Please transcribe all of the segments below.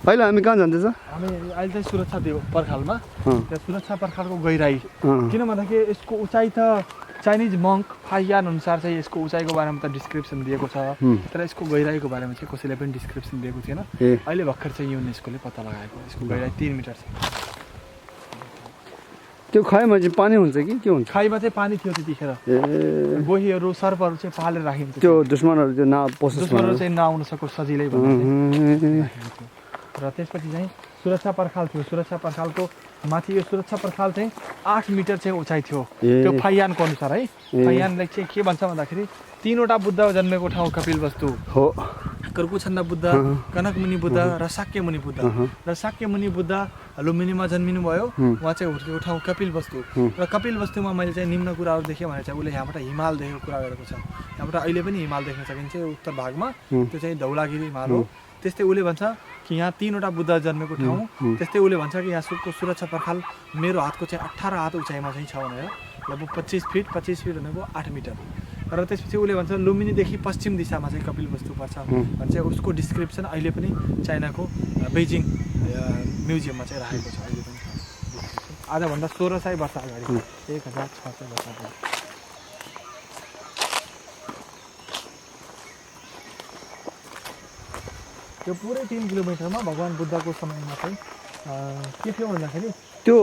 अहिले हामी कहाँ जाँदैछ? हामी अहिले चाहिँ सुरक्षा पर्खालमा त्यहाँ सुरक्षा पर्खालको गहिराई किन भन्दाखेरि यसको उचाइ त चाइनिज मङ्क फाइयान अनुसार चाहिँ यसको उचाइको बारेमा त डिस्क्रिप्सन दिएको छ तर यसको गहिराईको बारेमा चाहिँ कसैले पनि डिस्क्रिप्सन दिएको थिएन अहिले भर्खर चाहिँ युनेस्कोले पत्ता लगाएको यसको गहिराई 3 मिटर छ त्यो खाइमा चाहिँ पानी हुन्छ कि के हुन्छ? खाइमा चाहिँ पानी थियो त्यतिखेर गोहीहरू सर्पहरू चाहिँ पालेर राखिन्छ त्यो दुश्मनहरू त्यो दुश्मनहरू चाहिँ नआउन सकोस् सजिलै भनेर र त्यसपछि चाहिँ सुरक्षा पर्खाल थियो सुरक्षा पर्खालको माथि यो सुरक्षा पर्खाल चाहिँ 8 मिटर चाहिँ उचाइ थियो त्यो फाइयानको अनुसार है फाइयानले चाहिँ के भन्छ भन्दाखेरि 3वटा बुद्ध जन्मेको ठाउँ कपिलवस्तु हो कर्कुछन्द बुद्ध कनकमुनि बुद्ध र शाक्यमुनि बुद्ध र शाक्यमुनि बुद्ध लुम्बिनीमा जन्मिनु भयो उहाँ चाहिँ हुर्केको ठाउँ कपिलवस्तु र कपिलवस्तुमा मैले चाहिँ निम्न कुराहरू देखेँ भने चाहिँ उसले यहाँबाट हिमाल देखेको कुरा गरेको छ यहाँबाट अहिले पनि हिमाल देख्न सकिन्छ उत्तर भागमा त्यो चाहिँ धौलागिरी हिमाल हो त्यस्तै उसले भन्छ कि यहाँ 3वटा बुद्ध जन्मेको ठाउँ त्यस्तै उसले भन्छ कि यहाँको सुरक्षा पर्खाल मेरो हातको चाहिँ 18 हात उचाइमा चाहिँ छ भनेर लगभग 25 फिट भनेको 8 मिटर र त्यसपछि उसले भन्छ लुम्बिनीदेखि पश्चिम दिशामा चाहिँ कपिलवस्तु पर्छ भने चाहिँ उसको डिस्क्रिप्सन अहिले पनि चाइनाको बेजिङ म्युजियममा चाहिँ राखेको छ अहिले पनि आजभन्दा 1600 वर्ष अगाडि 1600 वर्ष अगाडि त्यो पुरै 3 किलोमिटरमा भगवान् बुद्धको समयमा चाहिँ के थियो भन्दाखेरि त्यो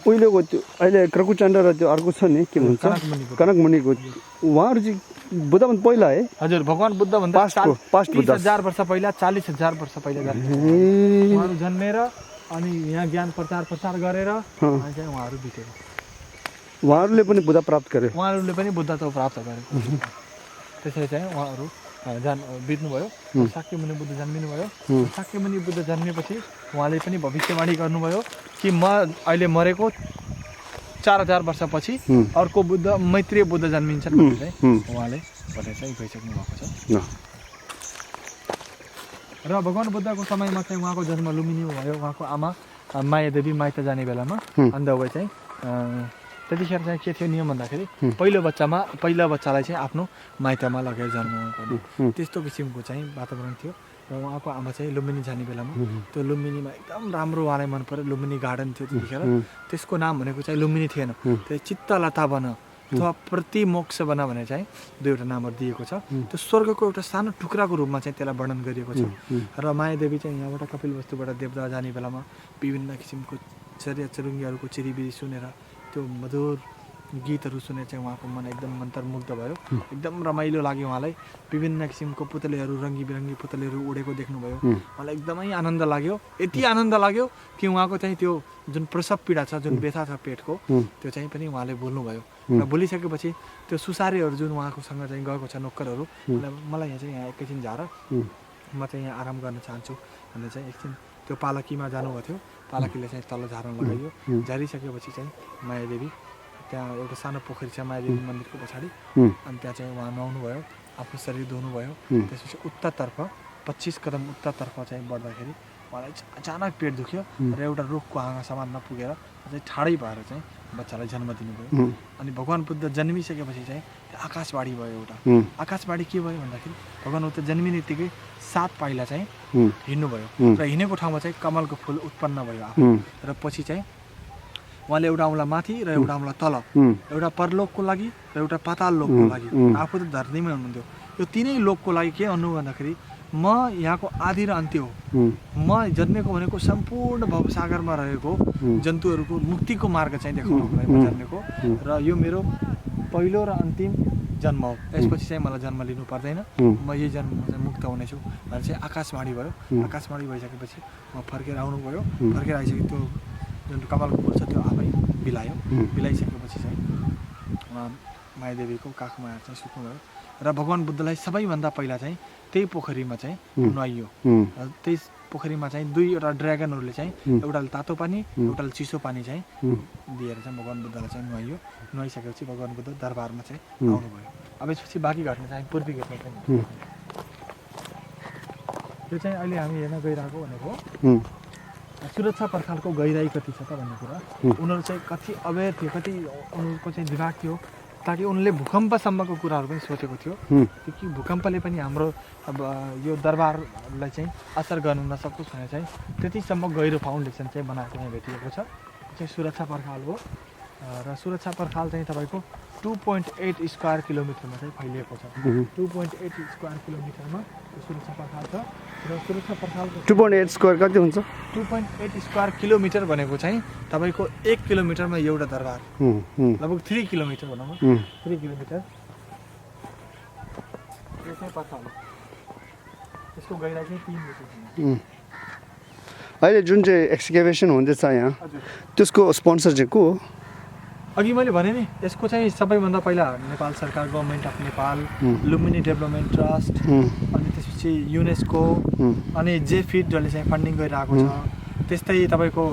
उहिलेको त्यो अहिले क्रकुचण्ड र त्यो अर्को छ नि के भन्छ कनकमुनिको उहाँहरू चाहिँ बुद्धभन्दा पहिला है हजुर भगवान् बुद्धभन्दा पास्ट 30,000 वर्ष पहिला 40,000 वर्ष पहिला उहाँहरू जन्मेर अनि यहाँ ज्ञान प्रचार गरेर अनि चाहिँ उहाँहरू बितेर उहाँहरूले पनि बुद्ध प्राप्त गरे उहाँहरूले पनि बुद्धत्व प्राप्त गरे त्यसरी चाहिँ उहाँहरू बित्नुभयो शाक्यमुनि बुद्ध जन्मिनु भयो शाक्यमुनि बुद्ध जन्मिएपछि उहाँले पनि भविष्यवाणी गर्नुभयो कि म अहिले मरेको 4000 वर्षपछि अर्को बुद्ध मैत्रेय बुद्ध जन्मिन्छन् भनेर चाहिँ उहाँले भनेर चाहिँ गइसक्नु भएको छ र भगवान् बुद्धको समयमा चाहिँ उहाँको जन्म लुम्बिनी भयो उहाँको आमा मायादेवी माइत जाने बेलामा अन्त उहाँ चाहिँ त्यतिखेर चाहिँ के थियो नियम भन्दाखेरि पहिलो बच्चालाई चाहिँ आफ्नो माइतमा लगेर जन्माउनु पर्ने त्यस्तो किसिमको चाहिँ वातावरण थियो र उहाँको आमा चाहिँ लुम्बिनी जाने बेलामा त्यो लुम्बिनीमा एकदम राम्रो उहाँलाई मन पर्यो लुम्बिनी गार्डन थियो त्यतिखेर त्यसको नाम भनेको चाहिँ लुम्बिनी थिएन त्यो चित्तलता वन अथवा प्रतिमोक्ष वन भनेर चाहिँ 2वटा नामहरू दिएको छ त्यो स्वर्गको एउटा सानो टुक्राको रूपमा चाहिँ त्यसलाई वर्णन गरिएको छ र मायादेवी चाहिँ यहाँबाट कपिलवस्तुबाट देवदा जाने बेलामा विभिन्न किसिमको चरुङ्गीहरूको चिरिबिरी सुनेर त्यो मधुर गीतहरू सुनेर चाहिँ उहाँको मन एकदम मन्त्रमुग्ध भयो एकदम रमाइलो लाग्यो उहाँलाई विभिन्न किसिमको पुतलेहरू रङ्गी बिरङ्गी पुतलेहरू उडेको देख्नुभयो उहाँलाई एकदमै आनन्द लाग्यो यति आनन्द लाग्यो कि उहाँको चाहिँ त्यो जुन प्रसव पीडा छ जुन व्यथा छ पेटको त्यो चाहिँ पनि उहाँले भुल्नुभयो र भुलिसकेपछि त्यो सुसारेहरू जुन उहाँकोसँग चाहिँ गएको छ नोकरहरू मलाई यहाँ चाहिँ यहाँ एकैछिन झार म चाहिँ यहाँ आराम गर्न चाहन्छु भनेर चाहिँ एकछिन त्यो पालकीमा जानुभएको थियो पालकीले चाहिँ तल झार्न लगाइयो झारिसकेपछि चाहिँ मायादेवी त्यहाँ एउटा सानो पोखरी छ मायादेवी मन्दिरको पछाडि अनि त्यहाँ चाहिँ उहाँ नुहाउनु भयो आफ्नो शरीर धुनुभयो त्यसपछि उत्तरतर्फ 25 कदम उत्तरतर्फ चाहिँ बढ्दाखेरि उहाँलाई अचानक पेट दुख्यो र एउटा रुखको हाँगासम्म नपुगेर चाहिँ ठाडै भएर चाहिँ बच्चालाई जन्म दिनुभयो अनि भगवान् बुद्ध जन्मिसकेपछि चाहिँ आकाशवाणी भयो एउटा आकाशवाणी के भयो भन्दाखेरि भगवान् बुद्ध जन्मिने बित्तिकै 7 पाइला चाहिँ हिँड्नुभयो र हिँडेको ठाउँमा चाहिँ कमलको फुल उत्पन्न भयो आफू र पछि चाहिँ उहाँले एउटा औँला माथि र एउटा औँला तल एउटा परलोकको लागि र एउटा पाताल लोकको लागि आफू त धरतीमै हुनुहुन्थ्यो यो तीनै लोकको लागि के भन्नु भन्दाखेरि म यहाँको आदि र अन्त्य हो म जन्मेको भनेको सम्पूर्ण भवसागरमा रहेको जन्तुहरूको मुक्तिको मार्ग चाहिँ देखाउनको लागि म जन्मेको र यो मेरो पहिलो र अन्तिम जन्म हो यसपछि चाहिँ मलाई जन्म लिनु पर्दैन म यही जन्ममा चाहिँ मुक्त हुनेछु भनेर चाहिँ आकाशवाणी भयो आकाशवाणी भइसकेपछि म फर्केर आउनुभयो फर्केर आइसके त्यो जुन कमलको फुल छ त्यो आफै बिलाइसकेपछि चाहिँ मायादेवीको काखमा आएर चाहिँ सुत्नुभयो र भगवान् बुद्धलाई सबैभन्दा पहिला चाहिँ त्यही पोखरीमा चाहिँ नुहाइयो त्यही पोखरीमा चाहिँ 2वटा ड्र्यागनहरूले चाहिँ एउटाले तातो पानी एउटाले चिसो पानी चाहिँ दिएर चाहिँ भगवान् बुद्धलाई चाहिँ नुहाइसकेपछि भगवान् बुद्ध दरबारमा चाहिँ आउनुभयो अब यसपछि बाँकी घटना चाहिँ पूर्वी घटना पनि त्यो चाहिँ अहिले हामी हेर्न गइरहेको भनेको सुरक्षा पर्खालको गहिराई कति छ त भन्ने कुरा उनीहरू चाहिँ कति अवेर थियो कति उनीहरूको चाहिँ दिमाग थियो ताकि उनले भूकम्पसम्मको कुराहरू पनि सोचेको थियो कि भूकम्पले पनि हाम्रो अब यो दरबारलाई चाहिँ असर गर्नु नसकोस् भनेर चाहिँ त्यतिसम्म गहिरो फाउन्डेसन चाहिँ बनाएको यहाँ भेटिएको छ। चाहिँ सुरक्षा पर्खाल हो र सुरक्षा पर्खाल चाहिँ तपाईँको 2.8 स्क्वायर किलोमिटरमा चाहिँ फैलिएको छ। 2.8 स्क्वायर किलोमिटरमा सुरक्षा पर्खाल छ र सुरक्षा पर्खाल 2.8 स्क्वायर कति हुन्छ? 2.8 स्क्वायर किलोमिटर भनेको चाहिँ तपाईँको 1 किलोमिटरमा एउटा दरबार, लगभग 3 किलोमिटर भनौँ न, 3 किलोमिटर यो चाहिँ पर्खाल हो। यसको गहिराइ चाहिँ 3 मिटर छ। अहिले जुन चाहिँ एक्सकेभेसन हुँदैछ यहाँ त्यसको स्पोन्सर चाहिँ को हो? अघि मैले भने नि यसको चाहिँ सबैभन्दा पहिला नेपाल सरकार, government of Nepal, Lumbini development trust, अनि त्यसपछि युनेस्को, अनि जेफिड जसले चाहिँ फन्डिङ गरिरहेको छ। त्यस्तै तपाईँको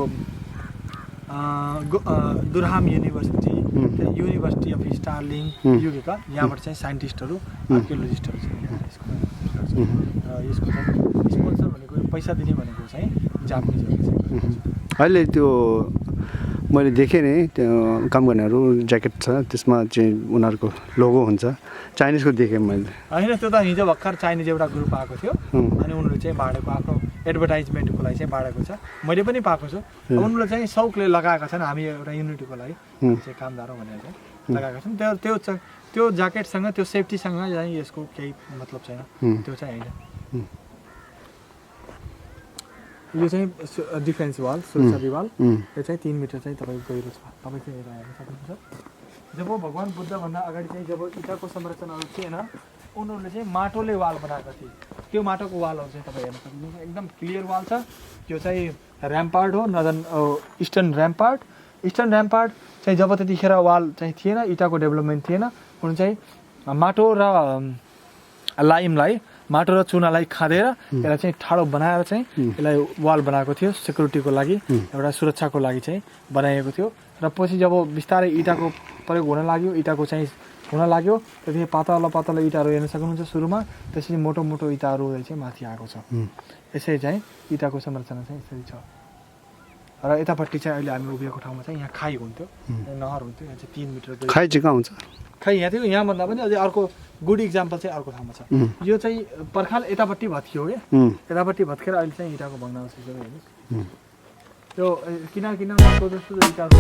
दुर्हाम युनिभर्सिटी, युनिभर्सिटी अफ स्टार्लिङ युकेका, यहाँबाट चाहिँ साइन्टिस्टहरू, आर्कियोलोजिस्टहरू चाहिँ यसको चाहिँ स्पोन्सर भनेको पैसा दिने भनेको चाहिँ जापानिजहरू चाहिँ। अहिले त्यो मैले देखेँ नि त्यो काम गर्नेहरू ज्याकेट छ त्यसमा चाहिँ उनीहरूको लोगो हुन्छ, चाइनिजको देखेँ मैले। होइन त्यो त हिजो भर्खर चाइनिज एउटा ग्रुप आएको थियो अनि उनीहरूले चाहिँ बाँडेको आफ्नो एडभर्टाइजमेन्टको लागि चाहिँ बाँडेको छ। मैले पनि पाएको छु। उनीहरूले चाहिँ सौकले लगाएका छन् हामी एउटा युनिटीको लागि चाहिँ कामदार हो भनेर चाहिँ लगाएका छन्। त्यो ज्याकेटसँग त्यो सेफ्टीसँग चाहिँ यसको केही मतलब छैन, त्यो चाहिँ होइन। यो चाहिँ डिफेन्स वाल, सुरक्षा दिवाल, यो चाहिँ 3 मिटर चाहिँ तपाईँको गहिरो छ। तपाईँ चाहिँ यता हेर्न सक्नुहुन्छ। जब भगवान् बुद्धभन्दा अगाडि चाहिँ जब इँटाको संरचनाहरू थिएन, उनीहरूले चाहिँ माटोले वाल बनाएका थिए। त्यो माटोको वालहरू चाहिँ तपाईँ हेर्न सक्नुहुन्छ, एकदम क्लियर वाल छ। यो चाहिँ ऱ्याम्पार्ड हो, नर्दर्न इस्टर्न ऱ्याम्पार्ड। इस्टर्न ऱ्याम्पार्ड चाहिँ जब त्यतिखेर वाल चाहिँ थिएन, इँटाको डेभलपमेन्ट थिएन, उनीहरू चाहिँ माटो र लाइमलाई, माटो र चुनालाई खाँदेर यसलाई चाहिँ ठाडो बनाएर चाहिँ यसलाई वाल बनाएको थियो। सेक्युरिटीको लागि, एउटा सुरक्षाको लागि चाहिँ बनाइएको थियो। र पछि जब बिस्तारै इँटाको प्रयोग हुन लाग्यो, इँटाको चाहिँ हुन लाग्यो, त्यति पातला पातला इँटाहरू हेर्न सक्नुहुन्छ सुरुमा, त्यसपछि मोटो मोटो इँटाहरू चाहिँ माथि आएको छ। यसरी चाहिँ इँटाको संरचना चाहिँ यसरी छ। र यतापट्टि चाहिँ अहिले हामी उभिएको ठाउँमा चाहिँ यहाँ खाई हुन्थ्यो, नहर हुन्थ्यो। यहाँ चाहिँ 3 मिटर खाई चाहिँ कहाँ हुन्छ? खाई यहाँ थियो। यहाँभन्दा पनि अझै अर्को गुड इक्जाम्पल चाहिँ अर्को ठाउँमा छ। यो चाहिँ पर्खाल यतापट्टि भत्कियो क्या, यतापट्टि भत्केर अहिले चाहिँ इँटाको भग्नावशेष हेर्नुहोस्। त्यो किनार किनारमा सोझो सोझो इँटाहरू